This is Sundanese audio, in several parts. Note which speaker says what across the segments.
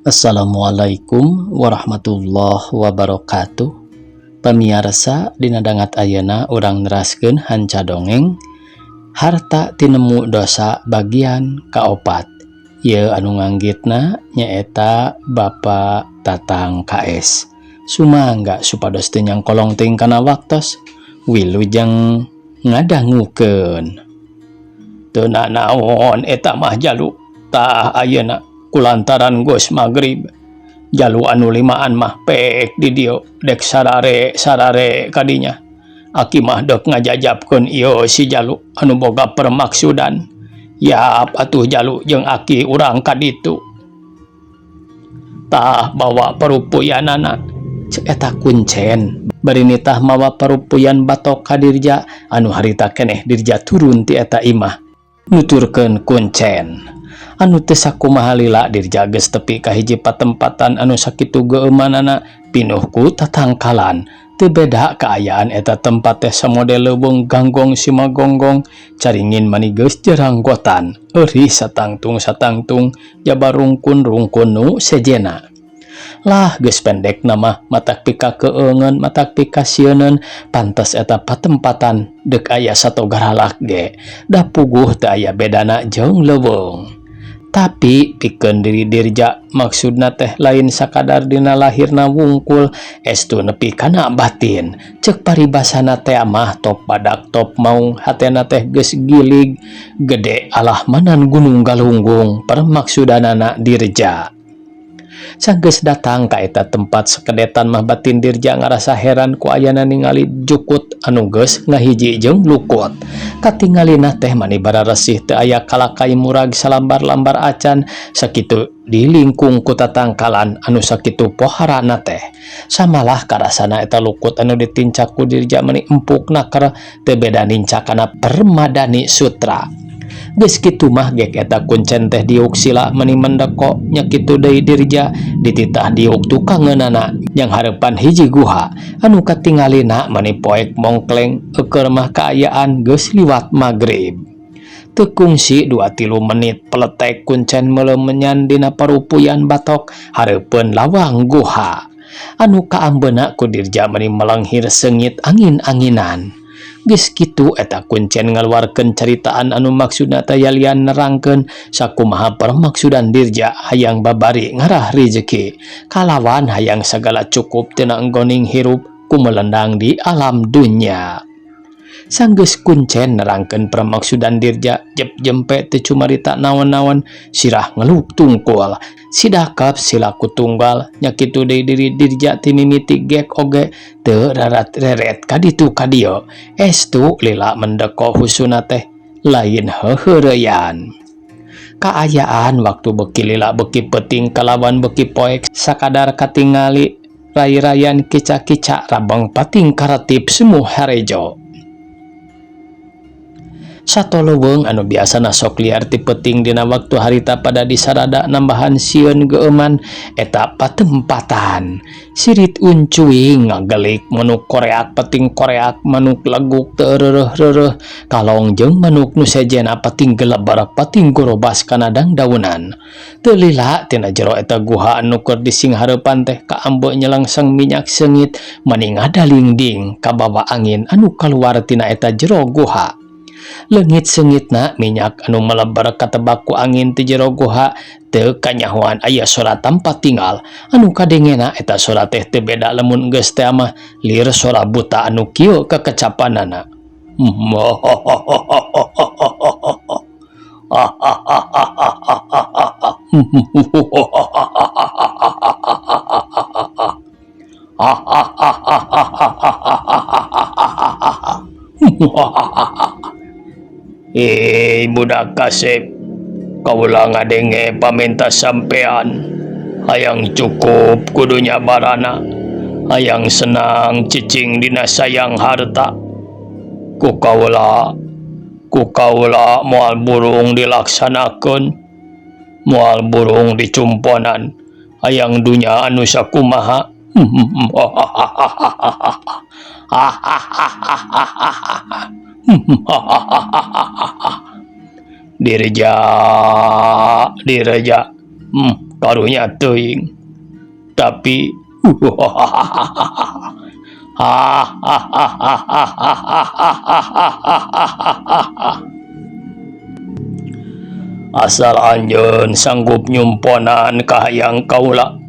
Speaker 1: Assalamualaikum warahmatullahi wabarakatuh. Pamiarsa, dina dangat ayeuna urang neraskeun hanca dongeng Harta Tinemu Dosa bagian kaopat. Ieu anu nganggitna nyaeta Bapak Tatang KS. Sumangga supados teu nyangkolong teuing kana waktos. Wilujeng ngadangukeun. Teu nanaon eta mah, Jalu. Tah, ayeuna kulantaran geus magrib, jalu anu limaan mah pek di dieu, dek sarare sarare kadinya. Aki mah dek ngajajabkeun ieu si Jalu anu boga permaksudan. Yap atuh, Jalu, jeung aki urang ka ditu. Tah, bawa parupuyanana, cek eta kuncen bari nitah mawa parupuyan batok ka Dirja anu harita keneh Dirja turun ti eta imah. Nuturkeun kuncen anu teu sakumaha lila, Dirja geus tepi ka hiji patempatan anu sakitu geueumanana, pinuh ku tatangkalan. Teu beda kaayaan eta tempat teh samodel leuweung ganggong simagonggong, caringin mani geus jaranggotan, eurih satangtung satangtung, jaba rungkun-rungkun nu sejena. Lah, geus pendekna mah matak pikakeungeun, matak pikasieuneun. Pantes eta patempatan deuk aya sato garalak ge da puguh teu aya bedana jeung leuweung. Tapi pikeun diri Dirja, maksudna teh lain sakadar dina lahirna wungkul, estu nepi kana batin. Cek paribasana teh mah, top badak top maung, hatena teh geus gilig gede alahmanan gunung galunggung permaksudanana Dirja. Sanggeus datang ka eta tempat, sakedetan mah batin Dirja ngarasa heran ku ayana ningali jukut anu geus ngahiji jeung lukut. Katingalina teh mani bararesih, teu aya kalakai murag salambar-lambar acan, sakitu dilingkung ku tatangkalan anu sakitu poharana teh. Samalah karasana eta lukut anu ditincak ku Dirja mani empuk naker, teu beda nincakana permadani sutra. Geus kitu mah gek eta kuncen teh diuk sila mani mendeko, nya kitu deui Dirja dititah diuk tukangeunana yang hareupan hiji guha anu katingalina mani poek mongkleng. Eukeun mah kaayaan geus liwat magrib. Teu kungsi 2-3 menit, peletek kuncen meuleum menyan dina parupuyan batok hareupeun lawang guha anu kaambeuna ku Dirja mani melenghir seungit angin-anginan. Geus kitu eta kuncen ngaluarkeun caritaan anu maksudna teh yalian nerangkeun sakumaha permaksudan Dirja hayang babari ngarah rejeki kalawan hayang sagala cukup tina enggoning hirup kumelendang di alam dunya. Sanggeus kuncen nerangkeun permaksudan Dirja, jep jempe teu cumarita naon-naon, sirah ngeluk tungkul sidakap silaku tunggal. Nya kitu deui diri Dirja, ti mimiti gek oge teu rarat reret ka ditu ka dieu, estu lila mendeko husuna teh lain heuheureyan. Kaayaan waktu beuki lila beuki peuting kalawan beuki poek, sakadar katingali rai-rayan kica-kica rabeng pating karetip sumuh harejo. Sato leuweung anu biasana sok liar ti peuting dina waktu harita pada disarada nambahan sieun geueuman eta patempatan. Sirit uncuing ngagelik, manuk koreak pating koreak, manuk leguk teu reureuh-reureuh, kalong jeung manuk nu sejena pating gelebar pating gorobas kana dangdaunan. Teu lila tina jero eta guha anu keur disinghareupan teh kaambe nyelengseng minyak seungit mani ngadalingding kabawa angin anu kaluar tina eta jero guha. Leungit seungitna minyak anu melebar katebak ku angin ti jero guha, teu kanyahoan aya sora tampa tinggal anu kadengena eta sora teh teu beda lamun geus teh mah lir sora buta anu kieu kekecapanana. "Eh, budak kasep, kaula ngadenge pamenta sampean. Hayang cukup kudu nyabarana, hayang senang cicing dina sayang harta. Ku kaula moal burung dilaksanakeun, moal burung dicumponan. Hayang dunya anu sakumaha?" "Dirja, Dirja." Karunya teuing. Tapi Asal anjeun sanggup nyumponan kahayang kaula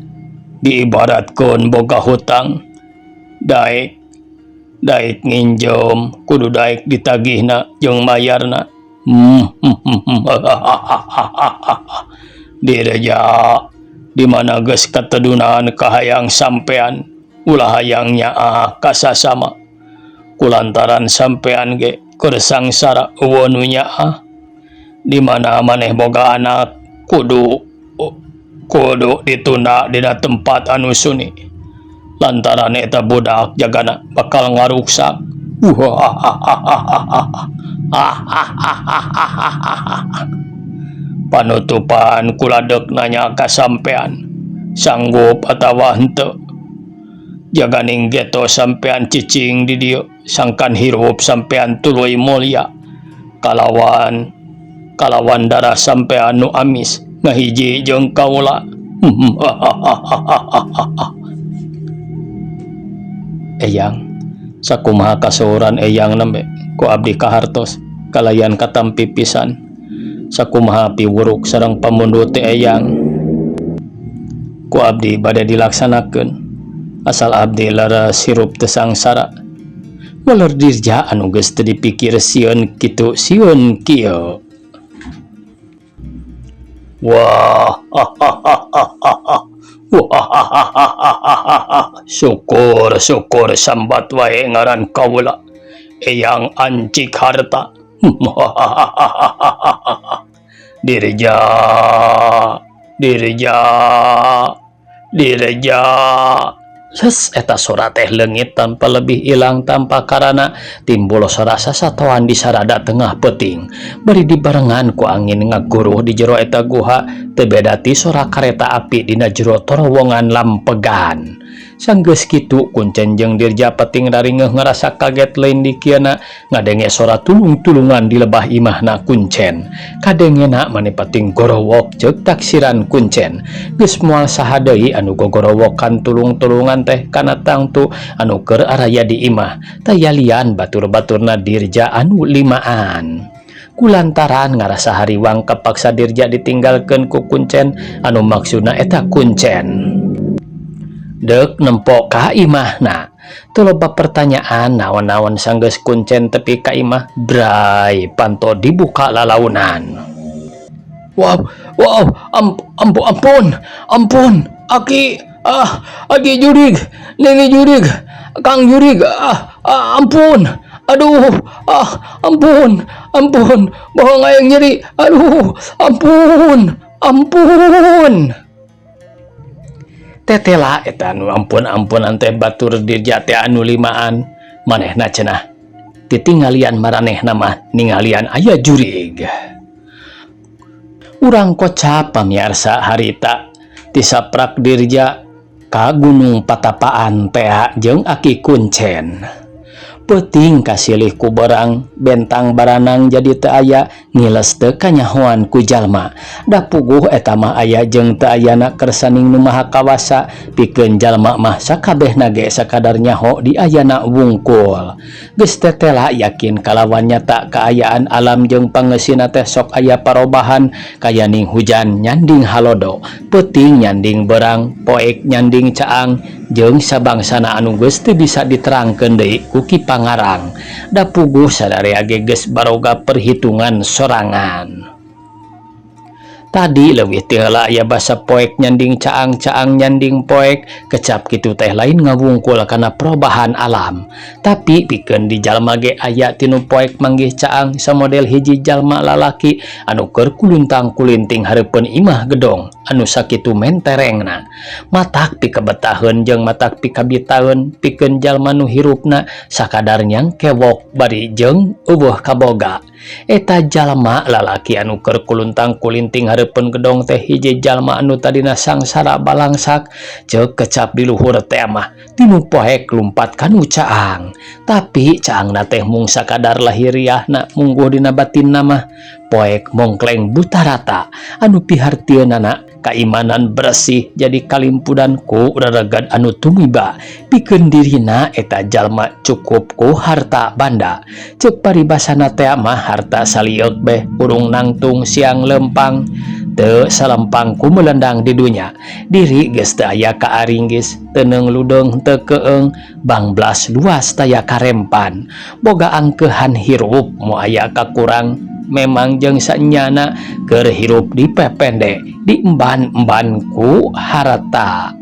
Speaker 1: diibaratkeun boga hutang daek daek nginjem kudu daek ditagihna jeung mayarna. Direja di mana geus katedunan kahayang sampean ulah hayang nyaah ka sasama kulantaran sampean ge keur sangsara eueuh nu nyaah. Di mana maneh boga anak kudu kudu ditunda dina tempat anu sunyi lantaran eta budak jagana bakal ngaruksak. Panutupan kuladek nanya ka sampean sanggup atawa henteu jaganing geto sampean cicing di dieu sangkan hirup sampean tuluy mulya kalawan kalawan darah sampean nu amis ngahiji jeung kaula. Eyang sakumaha kaseuran eyang nembe ku abdi kahartos kalayan katampi pisan sakumaha piwuruk sareng pamundut teh eyang ku abdi bade dilaksanakeun asal abdi leres hirup teu sangsara. Waler Dirja anu geus teu dipikir sieun kitu sieun kieu. Wah, syukur syukur sambat wae ngaran kaula eyang ancik harta. Dirja Dirja Dirja. Les eta sora teh leungit tanpa lebih ilang tanpa karana timbul sora sasatoan di sarada tengah peuting bari dibarengan ku angin ngaguruh di jero eta guha teu beda ti sora kareta api dina jero terowongan lampegan. Sanggeus kitu kuncen jeung Dirja peting raringeuh ngarasa kaget lain dikieuna ngadenge sora tulung-tulungan di lebah imahna kuncen. Kadengena mani peting gorowok ceuk taksiran kuncen. Geus moal saha deui anu gogorowokan tulung-tulungan teh kana tangtu anu keur araya di imah. Tayalian batur-baturna Dirja anu limaan. Kulantaran ngarasa hariwang kapaksa Dirja ditinggalkeun ku kuncen anu maksudna eta kuncen. Dek nempo ka imahna. Teu loba pertanyaan naon-naon sanggeus kuncen tepi ka imah bray panto dibuka lalaunan. Wow, wow, ampun, ampun, aki, ah, aki jurig, nini jurig, kang jurig, ah, ah, ampun, aduh, ah, ampun, ampun, bohong aing nyeri, aduh, ampun, ampun. Tetela eta anu ampun-ampunan teh batur Dirja teh anu limaan manehna cenah titinggalian maranehna mah ningalian aya jurig. Urang kocap pamiarsa harita tisaprak Dirja ka Gunung Patapaan tea jeung aki kuncen. Peuting kasilih ku berang bentang baranang jadi teu aya ngiles teu kanyahoan ku jalma. Da puguh eta mah aya jeung teu ayana kersaning nu maha kawasa pikeun jalma mah sakabehna ge sakadar nyaho di ayana wungkul. Geus tetela yakin kalawan nyata kaayaan alam jeung pangeusina teh sok aya parobahan kayaning hujan nyanding halodo, peuting nyanding berang, poek nyanding caang jeung sabangsana anu geus teu bisa diterangkeun deui ku Ki Pangarang. Da puguh sadarea ge geus baroga perhitungan sorangan. Tadi leuwih ti heula aya basa poek nyanding caang, caang nyanding poek, kecap kitu teh lain ngawungkul kana perubahan alam. Tapi pikeun di jalma ge aya tinu poek manggih caang samodel hiji jalma lalaki anu keur kuluntang-kulinting hareupeun imah gedong anu sakitu menterengna. Matak pikabetaheun jeung matak pikabitaeun pikeun jalma nu hirupna sakadar nyangkewok bari jeung eueuh kaboga. Eta jalma lalaki anu keur kuluntang-kulinting hareupeun gedong teh hiji jalma anu tadina sangsara balangsak ceuk kecap di luhur teh mah tinu poek lumpat kanu caang. Tapi caangna teh mung sakadar lahiriahna mungguh dina batinna mah poek mongkleng buta rata anu pihartieunana Kaimanan bersih jadi kalimpudan ku rereged anu tumiba pikeun dirina eta jalma cukup ku harta banda. Ceuk paribasana teh mah harta salieuk beh urung nangtung siang lempang teu salempang ku melendang di dunya. Diri geus teu aya kaaringgis, teu ludeung teu keung, bangblas luas taya karempan. Boga angkeuhan hirup moal aya kakurang, memang jeung sanyana keur hirup dipepende, diemban-emban ku harta.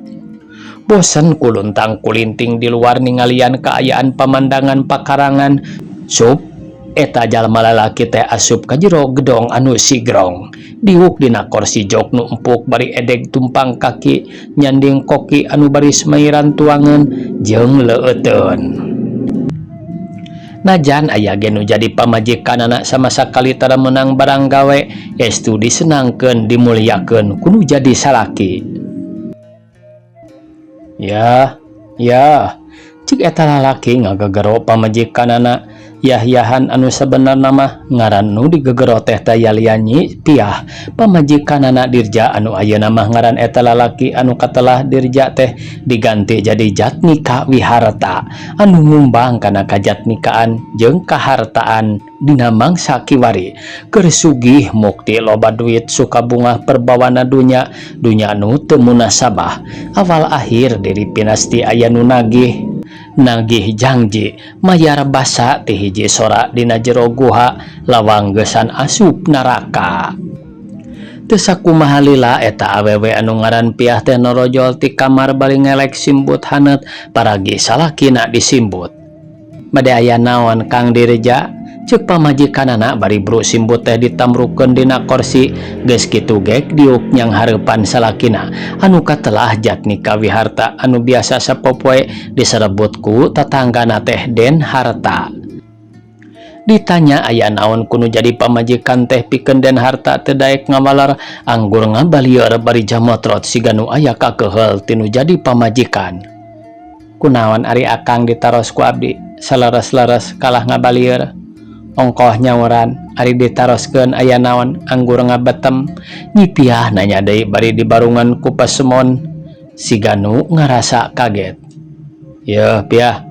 Speaker 1: Bosen ku luntang kulinting di luar ningalian kaayaan pamandangan pakarangan. Sup eta jalma lalaki teh asup ka jero gedong anu sigrong, diuk dina korsi jok nu empuk bari edeg tumpang kaki, nyanding koki anu baris mairan tuangan jeung leueuteun. Najan aya ge nu jadi pamajikanana sama sakali tara meunang barang gawe, estu disenangkeun, dimuliakeun ku nu jadi salaki. "Ya, ya," cik eta lalaki ngagegero pamajikanana. Yah-yahan anu sabenerna mah ngaran nu digegero teh taya lian Nyi Piah, pamajikanana Dirja anu ayeuna mah ngaran eta lalaki anu katelah Dirja teh diganti jadi Jatnika Wiharta anu ngumbang kana kajatnikaan jeung kahartaan dina mangsa kiwari. Keur sugih, mukti loba duit, suka bungah perbawana dunya, dunya nu teu munasabah. Awal akhir diri pinasti aya nu nagih, nagih janji mayar basa ti hiji sora dina jero guha lawang geusan asup neraka. Teu sakumaha lila eta awewe anu ngaran Piah teh norojol ti kamar bari ngelek simbut haneut, paragi salakina disimbut. "Bade aya naon, Kang Dirja?" ceuk pamajikanana bari bru simbut teh ditamrukeun dina korsi. Geus kitu gek diuk nyanghareupan salakina anu katelah Jatnika Wiharta anu biasa sapopoe diserebut ku tatanggana teh Den Harta. Ditanya aya naon ku nu jadi pamajikan teh pikeun Den Harta teu daek ngawaler, anggur ngabalieur bari jamotrot siga nu aya kakeheul ti nu jadi pamajikan. "Kunaon ari akang ditaros ku abdi saleres-leres kalah ngabalieur?" "Ongkoh nyauran ari ditaroskeun aya naon, anggur ngabetem," Nyi Piah nanya deui bari dibarungan ku pasemon siga nu ngarasa kaget. "Yeuh, Piah,"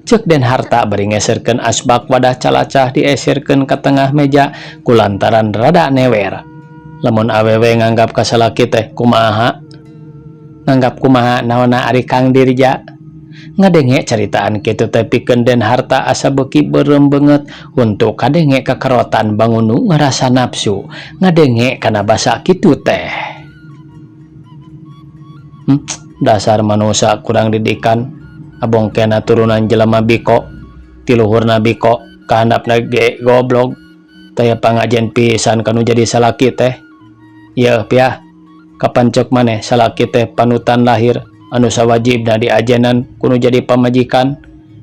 Speaker 1: ceuk Den Harta bari ngeserkeun asbak wadah calacah diesirkeun ka tengah meja kulantaran rada newer. "Lamun awewe nganggap ka salaki teh kumaha?" "Nganggap kumaha naonna ari, Kang Dirja?" Ngadenge caritaan kitu teh pikeun Den Harta asa beuki beureum beungeut untuk kadenge kekerotan bangunu ngarasa nafsu ngadenge kana basa kitu teh. Dasar manusia kurang didikan, abongkena turunan jelema biko, ti luhurna biko, kahandapna ge goblog, taya pangajen pisan kanu jadi salaki teh. Yeuh, Piah, kapan ceuk maneh salaki teh panutan lahir anu sawajibna diajenan ku nu jadi pamajikan,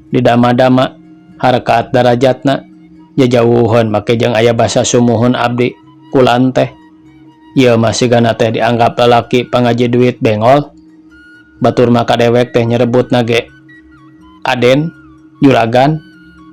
Speaker 1: didama-dama harkat darajatna? Jajauheun make jeung aya basa sumuhun abdi kulan teh. Ieu mah sigana teh dianggap lalaki pangaji duit bengol. Batur mah ka dewek teh nyerebutna ge aden, juragan,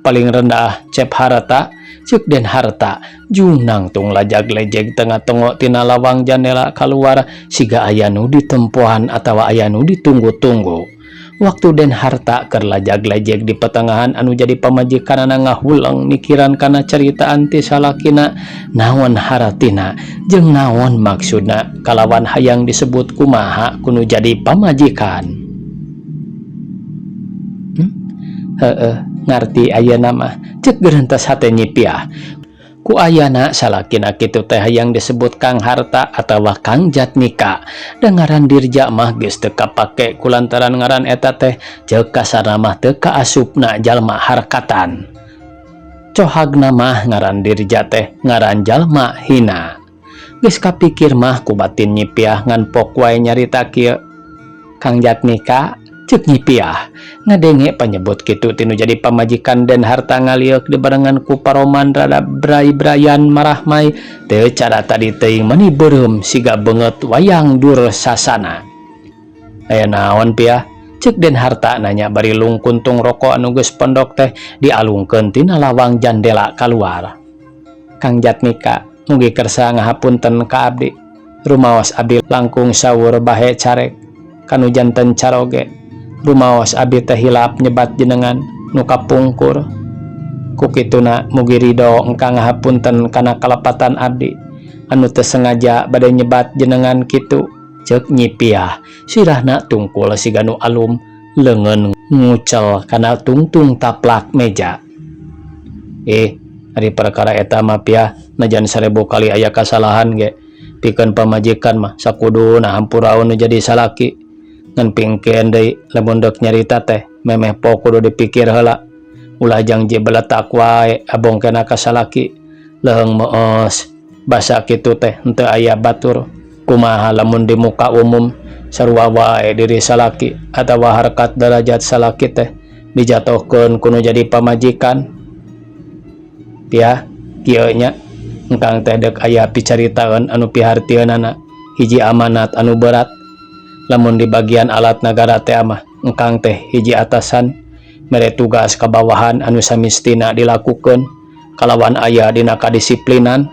Speaker 1: paling rendah cep harta," ceuk Den Harta jung nangtung lajag lejeg tengah tongo tina lawang jandela keluar siga aya nu ditempohan atawa aya nu ditunggu-tunggu. Waktu Den Harta keur lajag lejeg di petengahan, anu jadi pamajikanana ngahuleng mikiran kana ceritaan ti salakina. Naon haratina jeung naon maksudna kalawan hayang disebut kumaha ku nu jadi pamajikan? Heeh, ngarti ayeuna mah, ceuk gerentes hate Nyi Piah. Ku ayana salakina kitu teh hayang disebut Kang Harta atawa Kang Jatnika da ngaran Dirja mah geus teu kapake kulantaran ngaran eta teh ceuk kasarna mah teu kaasupna jalma harkatan. Cohagna mah ngaran Dirja teh ngaran jalma hina. Geus kapikir mah ku batin Nyi Piah ngan pok wae nyarita kieu. "Kang Jatnika," ceuk Nyi Piah. Ngadenge panyebut kitu ti nu jadi pamajikan, Den Harta ngalieuk dibarengan ku paroman rada bray-brayan marahmai teu cara tadi teuing mani beureum siga beungeut wayang Dursasana. "Aya naon, Piah?" ceuk Den Harta nanya bari lungkuntung rokok anu geus pondok teh dialungkeun tina lawang jandela kaluar. "Kang Jatnika mugi kersa ngahapunten ka abdi." Rumaos abi langkung sawur bahe carek kanu janten caroge. Rumaos abi teh hilap nyebat jenengan nu kapungkur. Ku kituna mugi ridho engkang ngahapunten kana kalepatan abdi anu teu sengaja bade nyebat jenengan kitu, ceuk Nyi Piah. Sirahna tungkul siga nu alum, leungeun ngucel kana tungtung taplak meja. Eh, ari perkara eta mah, Piah, najan 1000 kali aya kasalahan ge, pikeun pamajikan mah sakuduna hampuraeun nu jadi salaki. Ngan pingkeun deui, lamun deuk nyarita teh memeh po kudu dipikir heula, ulah jangji beletak wae abongkena ka salaki, leuheung meos basa kitu teh henteu aya batur. Kumaha lamun di muka umum sarua wae diri salaki atawa harkat derajat salaki teh dijatohkeun ku nu jadi pamajikan? Piah, kieu nya, engkang teh deuk aya picaritaeun anu pihartieunana hiji amanat anu berat. Lamun di bagian alat nagara teh mah engkang teh hiji atasan, mere tugas ka bawahan anu samistina dilakukeun kalawan aya dina kadisiplinan.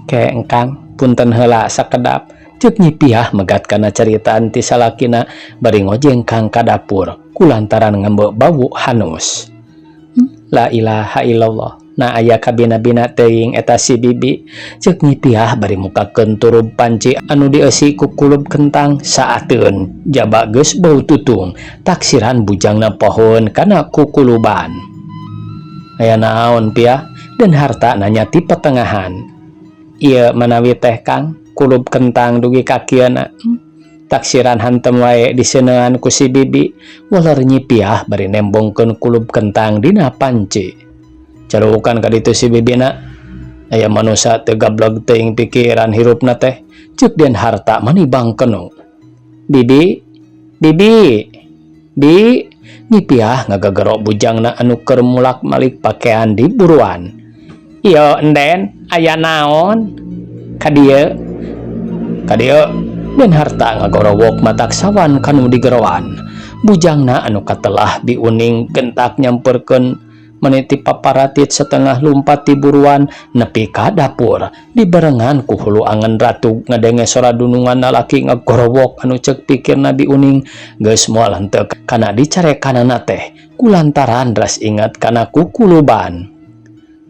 Speaker 1: Ke, engkang, punten heula sakedap, ceuk Nyi Piah megat kana caritaan ti salakina bari ngojengkang ka dapur kulantaran ngembe bau hanus. La ilaha illallah, na aya kabina-bina teuing eta si bibi, ceuk Nyi Piah bari mukakeun turub panci anu dieusi ku kulub kentang saateun jaba geus bau tutung. Taksiran bujangna pohoeun kana kukuluban. Aya naon, Piah? Den Harta nanya ti petengahan. Ieu manawi teh, Kang, kulub kentang dugi ka kieuna. Taksiran hantem wae diseunean ku si bibi, waler Nyi Piah bari nembongkeun kulub kentang dina panci. Carukan ka ditu si bibina, aya manusa teu gableg teuing pikiran hirupna teh, ceuk Den Harta manibang kenu. Bibi, bibi, bi. Nyi Piah ngagagero bujangna anu keur mulak-malik pakean di buruan. Iyo, Enden, aya naon? Ka dieu, ka dieu. Den Harta ngagorowok matak sawan kanu digeroan. Bujangna anu katelah Bi Uning gentak nyamperkeun meniti paparatit setengah lumpat ti buruan nepi ka dapur dibarengan ku hulu angen ratug ngadenge sora dunungan lalaki ngagorowok anu ceuk pikirna Bi Uning geus moal henteu kana dicarekanana teh kulantaran ras ingat kana kukuluban.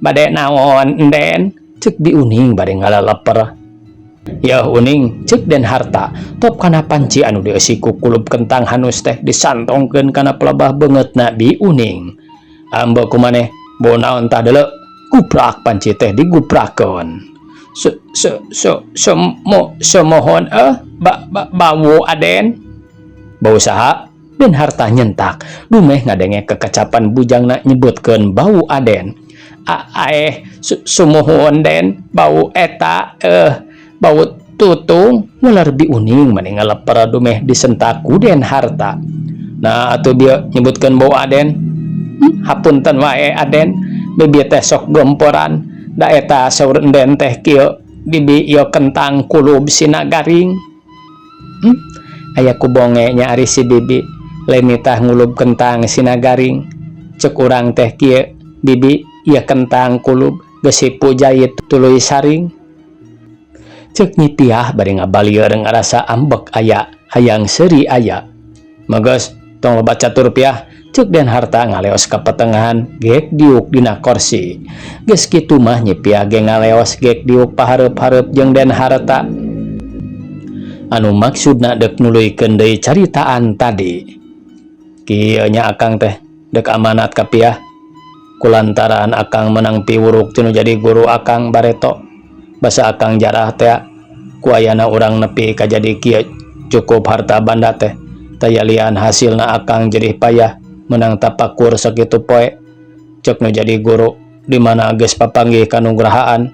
Speaker 1: Bade naon, Enden? Ceuk Bi Uning bari ngalaleper. Yeuh, Uning, ceuk Den Harta, top kana panci anu dieusi ku kulub kentang hanus teh disantongkeun kana pelebah beungeutna Bi Uning. Ambeu ku maneh, bau naon tah, deuleu. Guprak panci teh diguprakeun. Se se se semo semohon eh ba, ba bau Aden. Bau saha? Den Harta nyentak dumeh ngadenge kekecapan bujangna nyebutkeun bau Aden. A aeh sumuhun, Den, bau eta eh bau tutung, waler Bi Uning mani ngaleper dumeh disentak ku Den Harta. Nah, atuh bieu nyebutkeun bau Aden. Hapunten wae, Aden, bibi teh sok gemporan da eta saur Enden teh kieu, bibi, ieu kentang kulub sina garing. Aya ku bonge nya ari si bibi, lain nitah ngulub kentang sina garing. Ceuk urang teh kieu, bibi, ieu kentang kulub geus hipu jait tuluy saring, ceuk Nyi Piah bari ngabalieur ngarasa ambek aya, hayang seuri aya. Geus, tong loba catur, Piah, ceuk Den Harta ngaleos ka petengahan gek diuk dina korsi. Geus kitu mah Nyi Piah ge ngaleos gek diuk pahareup-hareup jeung Den Harta anu maksudna dek nuluykeun deui caritaan tadi. Kieu nya, akang teh dek amanat ka Piah kulantaran akang menang piwuruk tinu jadi guru akang bareto, basa akang jarah teh. Ku ayana urang nepi ka jadi kieu cukup harta banda teh tayalian hasilna akang jerih payah menang tapakur sakitu poe. Cek nu jadi guru di mana geus papanggih kanugrahaan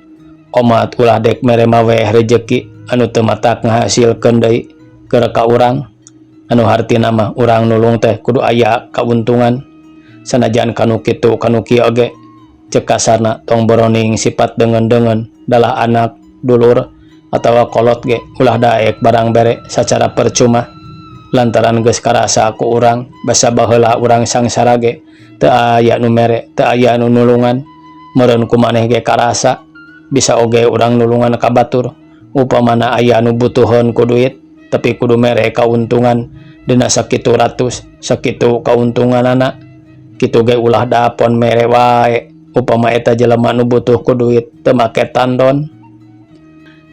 Speaker 1: omat, ulah dek mere maweh rejeki anu teu matak ngahasilkeun deui keur ka urang, anu hartina mah urang nulung teh kudu aya kauntungan sanajan kanu kitu kanu kieu oge. Cek kasarna tong boroning sifat deungeun-deungeun dalah anak, dulur atawa kolot ge ulah daek barang bere sacara percuma lantaran geus karasa ku urang basa baheula urang sangsara ge teu aya nu mere, teu aya nu nulungan. Meureun ku maneh ge karasa, bisa oge urang nulungan ka batur. Upamana aya nu butuheun ku duit tapi kudu mere kauntungan dina sakitu ratus sakitu kauntunganana kitu ge ulah dapon mere wae upama eta jelema nu butuh ku duit teu make tandon.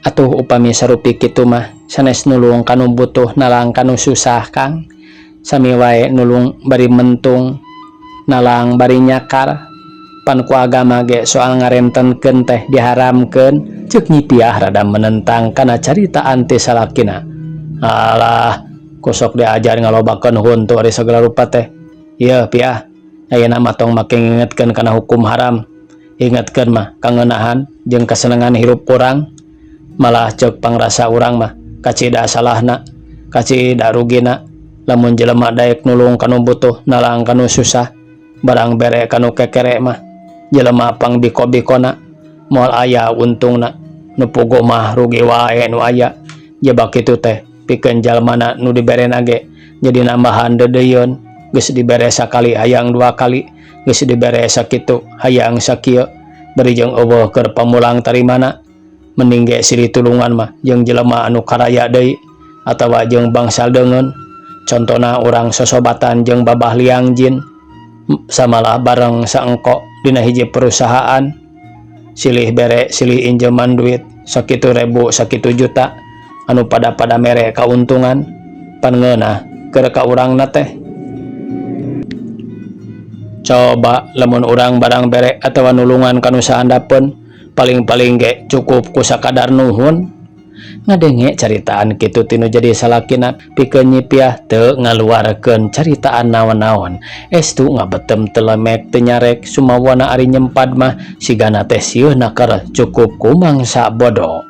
Speaker 1: Atuh upami sarupi kitu mah sanes nulung kanu butuh nalang kanu susah Kang. Sami wae nulung bari mentung nalang bari nyakar. Pan ku agama ge soal ngarentenkeun teh diharamkeun ceuk Nyi Piah rada menentang kana caritaan ti salakina. Alah ku sok diajar ngalobakeun huntu ari sagala rupa teh. Ieu Piah ayeuna mah tong make ngingetkeun kana hukum haram. Ingetkeun mah kangeunahan jeung kasenengan hirup urang. Malah ceuk pangrasa urang mah kacida salahna kacida rugina lamun jelema daek nulung kanu butuh nalang kanu susah barang bere kanu kekere mah jelema pang biko-bikona moal aya untungna nu puguh mah rugi wae nu aya. Jebak kitu teh pikeun jalmana nu diberena ge jadi nambahan deudeuieun geus dibere sakali hayang dua kali geus dibere sakitu hayang sakieu bari jeung eueuh keur pamulang tarimana. Mending ge silih tulungan mah jeung jelema anu karaya deui atawa jeung bangsa deungeun. Contona urang sosobatan jeung Babah Liang Jin samalah bareng saengko dina hiji perusahaan silih bere silih injeman duit sakitu ribu sakitu juta anu pada-pada mere kauntungan pan ngeunah keur ka urangna teh. Coba lamun urang barang bere atawa nulungan kanu sahandapeun paling-paling ge cukup ku sakadar nuhun. Ngadenge caritaan kitu tinu jadi salakina pikeun Nyi Piah teu ngaluarkeun caritaan naon-naon. Estu ngabetem teu lemek teu nyarek sumawana ari nyempad mah sigana teh sieuna keur cukup ku mangsa bodo.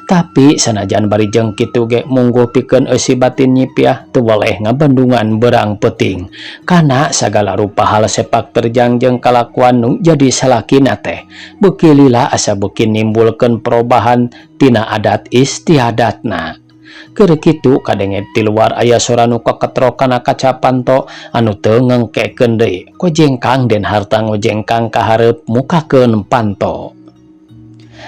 Speaker 1: Tapi sanajan bari jeung kitu ge mungguh pikeun eusi batin Nyi Piah teu weleh ngabandungan beurang peuting kana sagala rupa hal sepak terjang jeung kalakuan nu jadi salakina teh beuki lila asa beuki nimbulkeun perubahan tina adat istiadatna. Keur kitu kadenge ti luar aya sora nu kaketrok kana kaca panto anu teu ngengkekeun deui kojengkang Den Harta ngojengkang ka hareup mukakeun panto.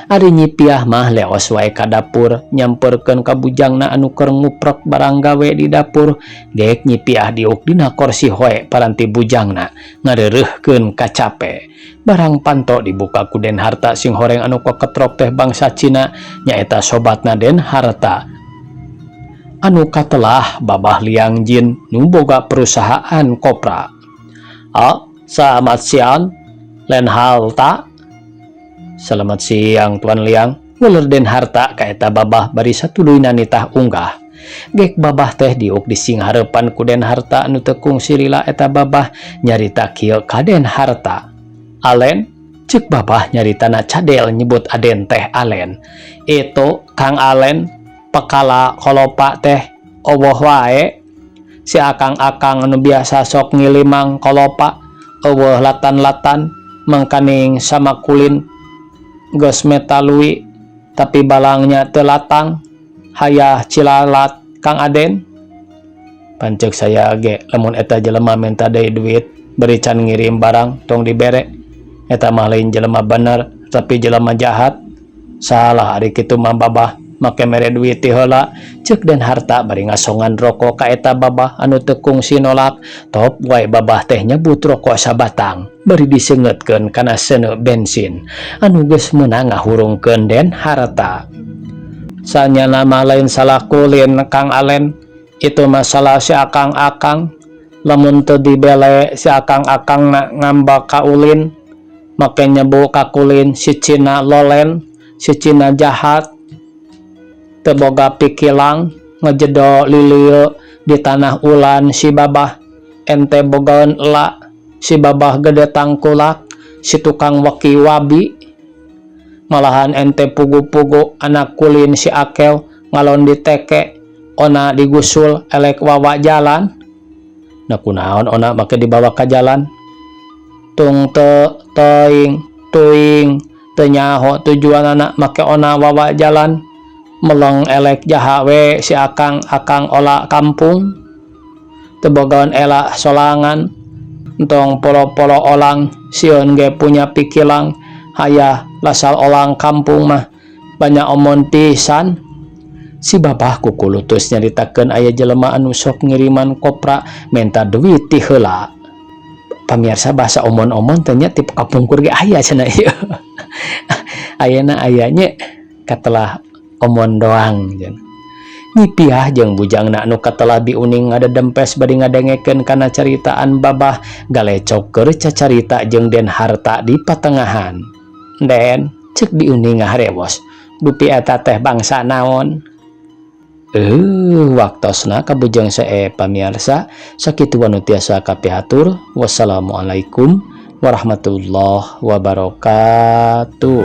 Speaker 1: Ari Nyi Piah mah leos wae ka dapur nyamperkeun ka bujangna anu keur nguprek barang gawe di dapur. Gek Nyi Piah diuk dina korsi hoe paranti bujangna ngareureuhkeun kacape. Barang panto dibuka ku Den Harta sing horeng anu kaketrok teh bangsa Cina nyaeta sobatna Den Harta anu katelah Babah Liang Jin nu boga perusahaan kopra. Oh, selamat siang Len Harta. Selamat siang Tuan Liang. Weler Den Harta ka eta Babah bari satuluyna nitah unggah. Gek Babah teh diuk di singharepan ku Den Harta anu teu kungsi lila eta Babah nyarita kieu ka Den Harta. Alen, ceuk Babah nyaritana cadel nyebut Aden teh Alen. Itu Kang Alen pekala kolopa teh eueuh wae. Si akang-akang anu biasa sok ngilimang kolopa eueuh latan-latan mangkaning sama kulin geus metalui tapi balangnya teu latang hayah cilalat Kang Aden. Pancek saya ge lamun eta jelema minta deui duit bari can ngirim barang tong dibere. Eta mah lain jelema bener tapi jelema jahat. Salah ari kitu mah Babah make mere duit ti heula ceuk Den Harta bari ngasongan rokok ka eta Babah anu teu kungsi nolak. Top wae Babah teh nyebut rokok sabatang bari diseungeutkeun kana seuneu bensin anu geus meunang ngahurungkeun Den Harta. Sanyana mah lain salah kulin Kang Alen, itu masalah si akang-akang. Lamun teu dibele si akang-akang na ngambak ka ulin make nyebu ka kulin si Cina lolen, si Cina jahat teu boga pikilang ngejedo lilieu di tanah ulan si Babah ente bogaeun ela si Babah gede tangkulak si tukang weki wabi. Malahan ente pugu-pugu anak kulin si Akew ngalon diteke ona digusul elek wawa jalan. Nah kunaon ona make dibawa ka jalan tung te teing tuing teu nyaho tujuan anak make ona wawa jalan meleng elek jaha we si akang akang ola kampung teu bogaeun ela solangan entong polo-polo olang sieun ge punya pikilang hayah lasal olang kampung mah banyak omon pisan. Si Babah kukulutus nyaritakeun aya jelema anu sok ngiriman kopra menta duit ti heula. Pamirsa, bahasa omon-omon teh nya ti kapungkur ge aya cenah ieu. Ayeuna aya nya katelah omon doang cenah. Nyi Piah jeung bujangna anu katelah Bi Uning ngadedempes bari ngadengekeun kana caritaan Babah, galecok keur cacarita jeung Den Harta di patengahan. "Den," cek Bi Uning ngaharewos, "dupi eta teh bangsa naon?" Waktosna kabujeng sae, pamirsa, sakitu anu tiasa kapihatur. Wassalamualaikum warahmatullahi wabarakatuh.